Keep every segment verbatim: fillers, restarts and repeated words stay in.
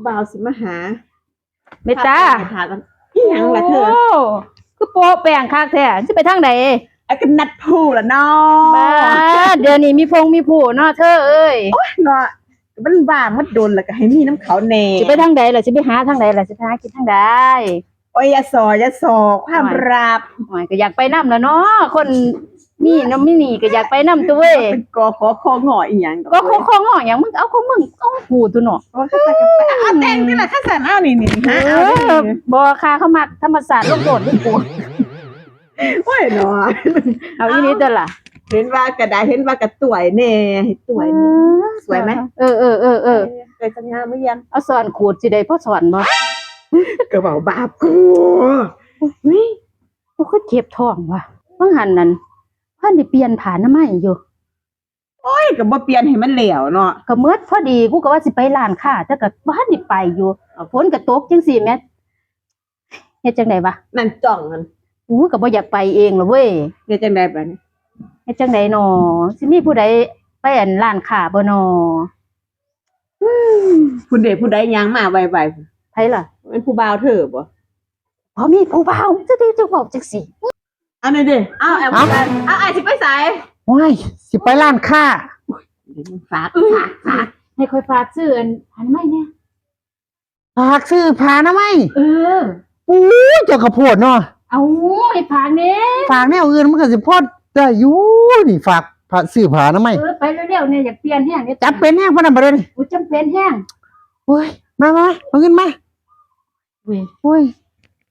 บ่าวสิมาหา เมตตา พาไปหากัน อีหยังล่ะเธอ โอ้ คือโปะแป้งคักแท้ สิไปทางใด ไอ้ก็นัดผู้ล่ะเนาะ บ้า เดี๋ยวนี้มีพงมีผู้เนาะเธอเอ้ย โอ๊ยเนาะ มันว่างมันโดนแล้วก็ให้มีน้ำเขาแน่ สิไปทางใดล่ะ สิไปหาทางใดล่ะ สิไปหากินทางใด โอ้ย อย่าสอ อย่าสอ ความลับ โอ้ย ก็อยากไปนำล่ะเนาะ คนมีน้ำมีนี่ก็อยากไปนำตัวเว้ย เป็นกอขอคองออีหยังดอก กอขอคองออีหยัง มึงเอาของมึง เอาผู้ตัวเนาะ โอ้ย เข้าใจกันไป เอาแต่งนี่ล่ะ คันซั่น เอานี่ นี่ เออ หาเอานี่ บ่ ค่ะ เขามักธรรมศาสตร์ลงโทษนี่กู โอ้ยเนาะ เอาอีหลีตัวล่ะ เห็นว่ากระดาษ เห็นว่ากระต่วยแน่ ให้ต่วยแน่ เออ สวยไหม เออ เออ เออ เออ เออ สง่ามาเยี่ยม เอาซ่อนขูดสิได้พอซ่อนบ่ ก็เว้าบาปกู อุ๊ย กูคือเจ็บท้องว่ะ ว่าหั่นนั่น พันได้เปลี่ยนผ้าอนามัยอยู่ โอ้ย ก็บ่เปลี่ยนให้มันแล้วเนาะ ก็เมิดพอดี กูก็ว่าสิไปร้านค้า แต่ก็บ่ทันได้ไปอยู่ เอา ฝนก็ตกจังซี่แหม เฮ็ดจังใดวะ นั่นจ้องนั่น กูก็บ่อยากไปเองล่ะเว้ย เฮ็ดจังใดบัดนี้ เฮ็ดจังใดน้อ สิมีผู้ใดไปอันร้านค้าบ่น้อ อืม ผู้ใดผู้ใดย่างมาไวๆ ไผล่ะ เป็นผู้บ่าวเธอบ่ บ่มีผู้บ่าว จะได้จะเว้าจังซี่ เอาหน่อยดิ เอา เอา เอา เอา อ้ายสิไปไส โอ้ย สิไปร้านค้า ฝาก ฝาก ฝาก ให้ข้อยฝากซื้ออัน อันใหม่แหน่ ฝากซื้อผ้าอนามัย เออ อู้ย เจ้าก็โพดเนาะ เอา ให้ฝากแหน่ ฝากแนวอื่นมันก็สิพอได้อยู่ นี่ฝากผ้า ซื้อผ้าอนามัย เออ ไปเร็วๆแหน่ อยากเปลี่ยนแฮงเด้ จำเป็นแฮงปานนั้นบ่เด้นี่ โอ้ย จำเป็นแฮง โอ้ย มา มา มา เอาเงินมา เว้ย โอ้ย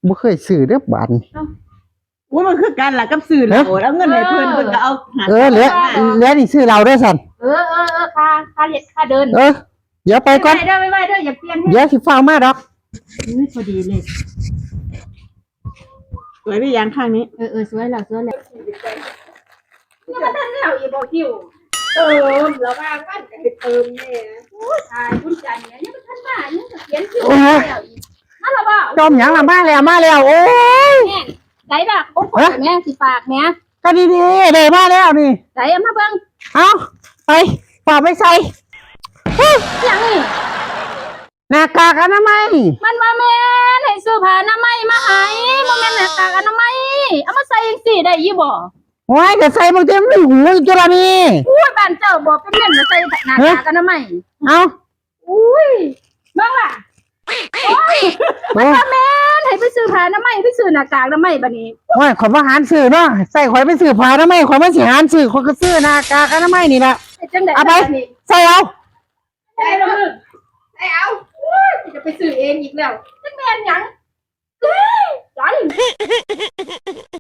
บ่เคยซื้อเด้อบาดนี้ เอ้า โอ้ย มันคือกันล่ะกับซื้อเหล้า ฮะ เอาเงินให้เพิ่น เพิ่นก็เอาหา เออ เหลือ เหลือนี่ซื้อเหล้าเด้อซั่น เออ เออ เออ ค่า ค่าเฮ็ด ค่าเดิน เออ เดี๋ยวไปก่อน ไวๆเด้อ ไวๆเด้อ อย่าเปลี่ยนแฮง เดี๋ยวสิฟ้าวมาดอก อุ้ย พอดีเลย สวยหรือยังข้างนี้ เออ เออ สวยแล้ว สวยแล้ว นี่มันทันแล้วอีกบ่คิว เติม ระหว่างวันก็ให้เติมแหน่ โอ้ย ตาย บุญจันทร์เนี่ย ยังบ่ทันมา ยังก็เขียนคิว โอ้ย แล้วอีก มาแล้วบ่ จมหยังล่ะ มาแล้ว มาแล้ว โอ้ย แม่น ไสล่ะ โอ้ย ฮะ แม่สิฝากแหน่ ก็ดีๆ ได้มาแล้วนี่ ไสเอามาเบิ่ง เอา ไป ฝากไปใส่ หยังนี่ หน้ากากอนามัย มันว่าแม่นให้ซื้อผ้าอนามัยมาให้ บ่แม่นหน้ากากอนามัย เอามาใส่จังซี่ได้อยู่บ่ โอ้ย ก็ใส่บางทีมันเป็นหูอยู่ตัวละนี่ อุ้ย บ้านเจ้าบ่เป็นเงินมาใส่หน้ากากอนามัย เอ้า อุ้ย เบิ่งล่ะ โอ้ย โอ้ย มันว่าแม่นให้ไปซื้อผ้าอนามัย ไปซื้อหน้ากากอนามัยบัดนี้ โอ้ย ข้อยบ่หารซื้อเนาะ ใส่ข้อยไปซื้อผ้าอนามัย ข้อยมาสิหารซื้อ ข้อยก็ซื้อหน้ากากอนามัยนี่ล่ะ เฮ็ดจังใด๋ เอาไป บัดนี้ ใส่เอา ใส่เอา ใส่เอา โอ้ย จะไปซื้อเองอีกแล้ว จักแม่นหยัง เฮ้ย จัน